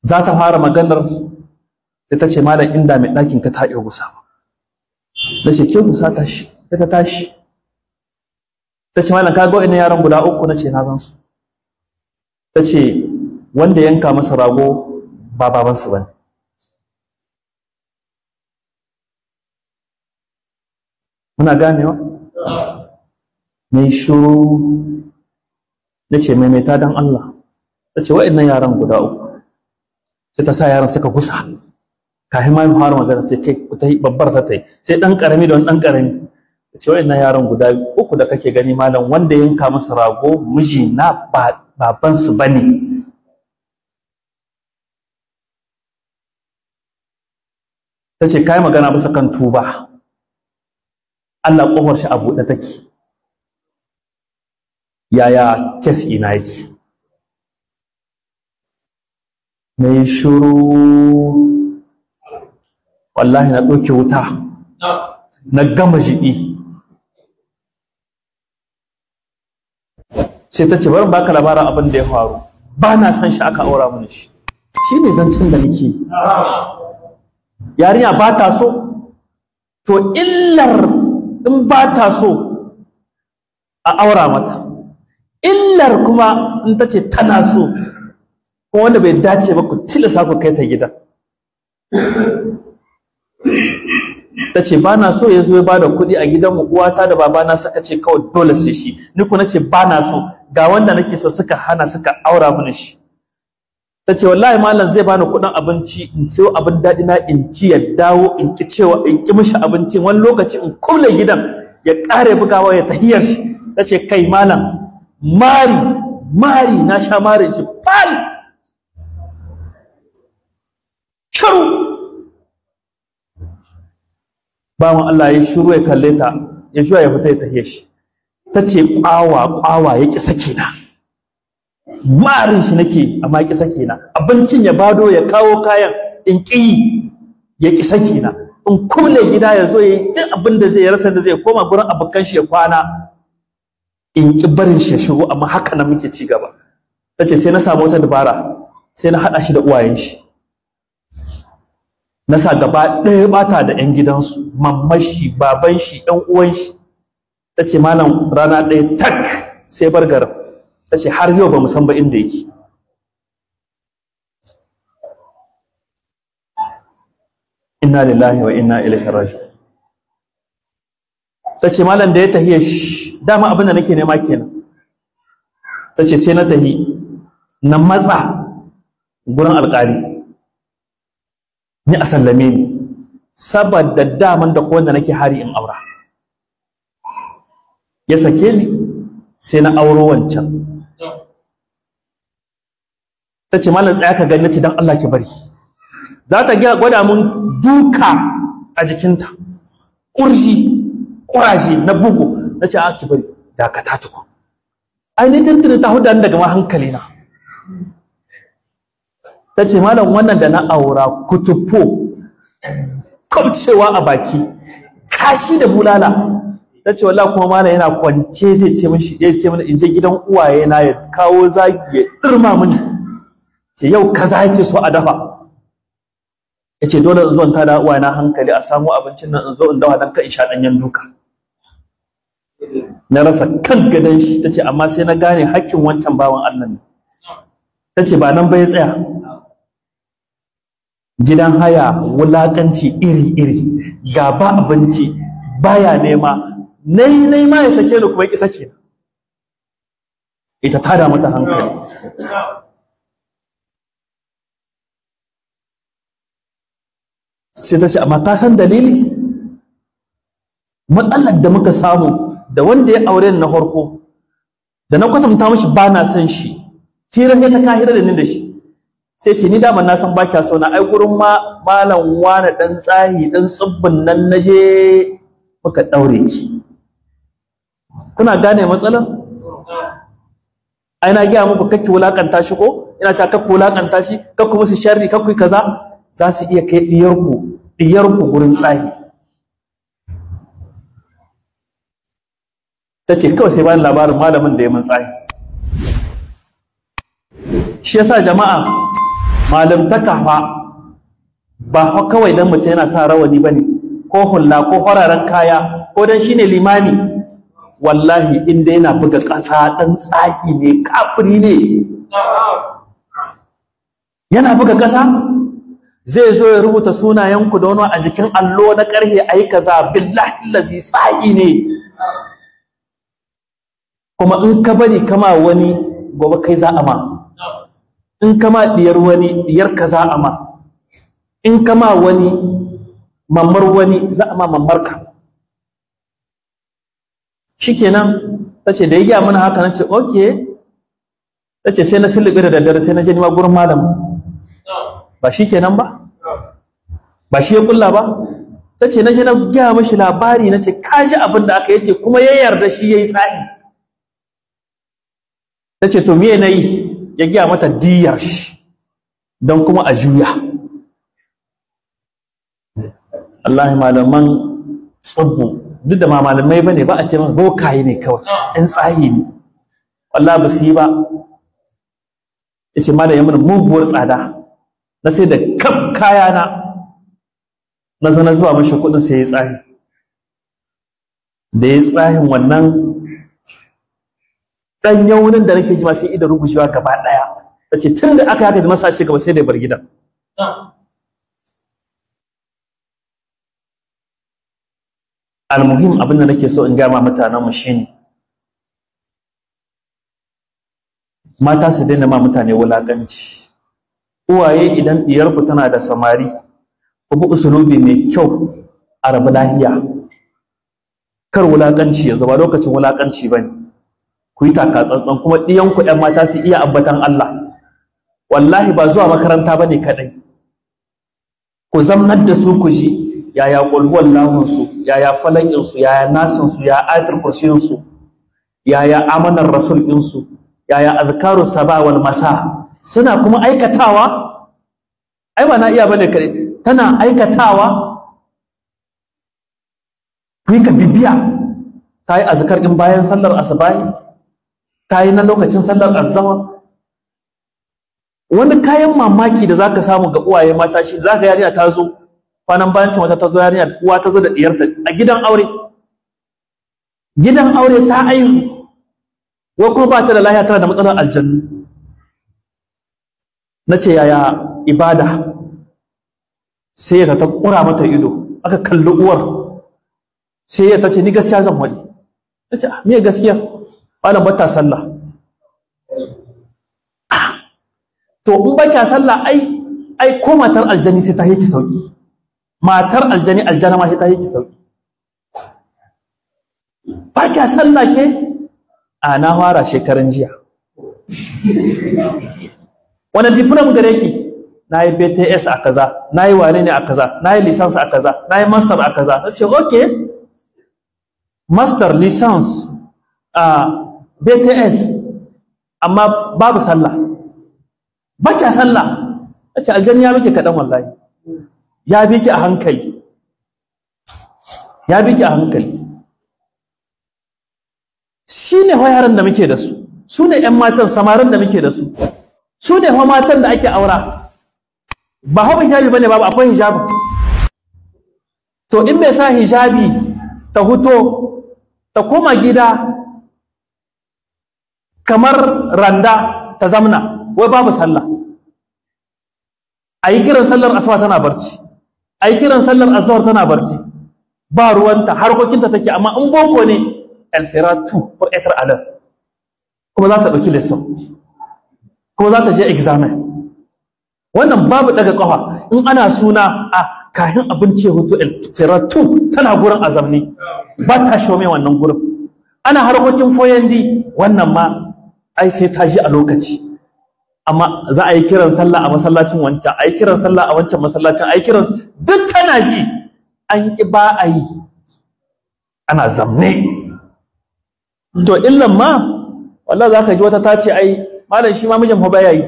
Za ta fara maganar sai ta ce malam inda mai ɗakin ka ta iya gusa. Na ce ke gusa tashi, sai ta tashi. Ta ce malam ka ga wa'innan yaran guda uku? Na ce na gan su. Ta ce wanda yanka masa rago ba babansu ba ne. Muna ganewa? Na yi shiru, na ce maimaita don Allah. Ta ce wa'innan yaran guda uku. Sai ta sa yaran suka gusa. Kafin ma mu fara magana ce kai ku ta yi babbar ta yi. Sai ɗan ƙarami da wani ɗan ƙarami. Ta ce wa'innan yaran guda uku da kake gani malam wanda yanka masa rago mijina ba babansu ba ne. Ta ce kai magana bisa kan tuba. Allah ƙofar shi a buɗe take. Yaya kes ina yake? Na yi shiru, wallahi na ɗauke wuta, na gama jiɗi. Sai ta ce bari baka labarin abin da ya faru. Ba na son shi aka aura mini shi. Shi ne zancen da nake yi. Yarinya ba ta so, to illar in ba ta so a aura mata. Illar kuma in ta ce tana so, kuma wanda bai dace ba ku tilasta ku kai ta gida. Ta ce ba na so ya zo ya ba da kuɗi a gidanmu, uwata da babana suka ce kawai dole sai shi. Ni ku na ce ba na so, ga wanda nake so suka hana suka aura mini shi. Ta ce wallahi malam zai bani kuɗin abinci in siyo abin daɗi na in ci ya dawo in ki cewa in ki mishi abincin wani lokaci in kulle gidan ya ƙare bugawa ya tahiyar shi. Ta ce kai malam mari mari na sha marin shi fal shiru. Bawan Allah ya shiru ya kalle ta ya juya ya fita ya tahiyar shi. Ta ce ƙwawa ƙwawa ya ƙi sake na. Marin shi nake amma ki sake na. Abincin ya bado ya kawo kayan in ƙi ya ƙi sake na. In kulle gida ya zo ya yi duk abin da zai rasa da zai koma gurin abokan shi ya kwana. In ƙi barin shi ya shigo amma haka nan muke ci gaba. Tace sai na samu wata dabara sai na haɗa shi da uwayen shi. Na sa gaba ɗaya bata da ƴan gidansu, mamman shi, baban shi, ƴan uwan shi. Tace malam rana ɗaya tak sai bar garin. Ta ce har yau ba mu san ba inda yake. Inna lillahi wa inna ilaihi raji'un. Ta ce malam da ya tahiya shi dama abin da nake nema kenan. Ta ce sai na tahi na matsa gurin alƙali ni a sallame ni saboda daman da ko wanda nake hari in aura. Ya sake ni sai na auro wancan. Ta ce malam tsaya ka gani. Nace dan Allah ki bari. Za ta gwada mun duka a jikinta, kurji kuraje na bugu. Nace a ki bari dakata tukun. Ai ni tuntuni ta huda daga ma hankali na. Ta ce malam wannan da na aura kutufo kwabcewa a baki kashi da bulala. Ta ce wallahi kuma malam yana kwance zai ce mishi ya ce mini in je gidan uwaye na ya kawo zagi ya dirma mini. Ce yau kaza yake so a dafa. Ya ce dole in zo in tada uwaye na hankali a samu abincin nan in zo in dawa dan ka in sha danyen duka. Na rasa kan gadon shi. Ta ce amma sai na gane hakkin wancan bawan Allah ne. Ta ce ba nan ba ya tsaya. Gidan haya wulakanci iri-iri, ga ba abinci baya nema, nai nai ma ya sake ni kuma ya ki sake ni. Ita tada mata hankali. Sai ta ce amma ka san dalili? Matsalar da muka samu da wanda ya aure ni na farko da na kwatanta mishi ba na son shi, hira sai ta ka hira da ni da shi. Sai ce ni dama na san ba kya so na, ai gurin ma malam wani dan tsahi dan tsibbin nan naje muka daure ki. Kuna gane matsalar? Ai na gaya muku kakki wulakanta shi ko? Ina cewa kakku wulakanta shi, kakku musu sharri, kakku kaza, za su iya kai diyarku diyarku gurin tsahi. Ta ce kawai sai bani labarin malamin da ya mun tsahi. Shi yasa jama'a Malamtaka fa ba fa kawai dan mutum yana sa rawani bane ko hulla ko horaren kaya ko dan shine limami. Wallahi inda yana buga ƙasa dan tsahi ne, kafiri ne. Yana buga ƙasa zai zo ya rubuta sunayenku da wani a jikin allo na ƙarhe ayi kaza, billahi lazi tsahi ne. Kuma in ka bari kama wani gobe kai za a ma, in kama diyar wani diyar ka za a ma, in kama wani mamar wani za a ma mamarka. Shikenan tace da ya gaya mana haka nace okay. Tace sai na sulluɓe da daddare sai na je nima gurin malam. Ba shikenan ba, ba shi ya kulla ba. Tace na je na gaya mishi labari nace ka ji abin da aka yace, kuma ya yarda shi yayi tsahi. Tace to miye nayi? Ya gaya mata diyar shi don kuma a juya. Wallahi malaman tsubbu duk da ma malamai bane ba a ce mana bokaye ne kawai, ɗan tsahi ne. Wallahi ba su yi ba. Yace malam ya mana muguwar tsada, na sai da kaf kayana na zo na zuba mashi kuɗin sai ya tsahi. Da ya tsahin wannan ɗan yaunin da nake ji ma sai idan rugujewa gaba ɗaya. Tace tun da aka haka da masa shi gaba sai da ya bar gidan. Almuhim abin da nake so in gama mutanenmu shine mata su daina ma mutane wulakanci. Uwaye idan diyarku tana da samari, ku bi usulubi mai kyau a rabu lahiya. Kar wulakanci ya zama lokacin wulakanci bane. Ku yi taka tsantsan, kuma diyanku ƴan mata su iya ambatan Allah. Wallahi ba zuwa makaranta bane kadai. Ku zamnar da su ku ji yaya qul huwallahu su, yaya falakin su, yaya nasin su, yaya ayatul kursiyin su, yaya amanar rasul din su, yaya azkaru sabah wal masa. Suna kuma aikatawa. Ai ba na iya bane kare, tana aikatawa. Ku yi ka bibiya. Ta yi azkar din bayan sallar asubahi, ta yi na lokacin sallar azzawa. Wani kayan mamaki da zaka samu ga uwaye mata shi zaka yarinya ta zo kwanan bayan cin wata ta zo yarinya uwa ta zo da diyarta a gidan aure. Gidan aure ta aihu, wai kuma ba ta da lafiya, tana da matsalar aljannu. Na ce yaya ibada? Sai ya ta kura mata ido, aka kalli uwar. Sai ya ta ce ni gaskiya zan faɗi. Na ce me gaskiya? Malam ba ta sallah. To in ba kya sallah ai ko matar aljani sai ta yi ki sauki. Matar aljani aljana ma sai ta yi ki sauki. Ba kya sallah ke? A na fara shekaran jiya. Wani diploma gare ki? Na yi BTS a kaza, na yi wane ne a kaza, na yi license a kaza, na yi master a kaza. Na ce okay, master, license, BTS, amma babu sallah. Ba kya sallah. Na ce aljanna ya miki kaɗan wallahi. Ya bi ki a hankali. Ya bi ki a hankali. Shi ne fa yaran da muke da su, su ne 'yan matan samarin da muke da su, su ne fa matan da ake aura. Ba hau hijabi bane, babu, akwai hijabi. To in bai sa hijabi ta huto ta koma gida kamar randa ta zamna, wai babu sallah. A yi kiran sallar asuba tana barci, a yi kiran sallar azhar tana barci, ba ruwanta, harkokinta take. Amma in boko ne elle sera tout pour être à l'heure. Kuma za ta ɗauki lesson, kuma za ta je examen. Wannan babu daga ƙafa. In ana suna a kahin abinci hutu elle sera tout, tana gurin azamni, ba ta shome wannan gurin. Ana harkokin foyandi wannan ma ai sai ta ji a lokaci. Amma za a yi kiran sallah a masallacin wancan, a yi kiran sallah a wancan masallacin, a yi kiran duk tana ji, an ƙi ba a yi, ana zamne. To illan ma wallahi zaka ji wata ta ce ai malam shi ma mijin fa baya yi.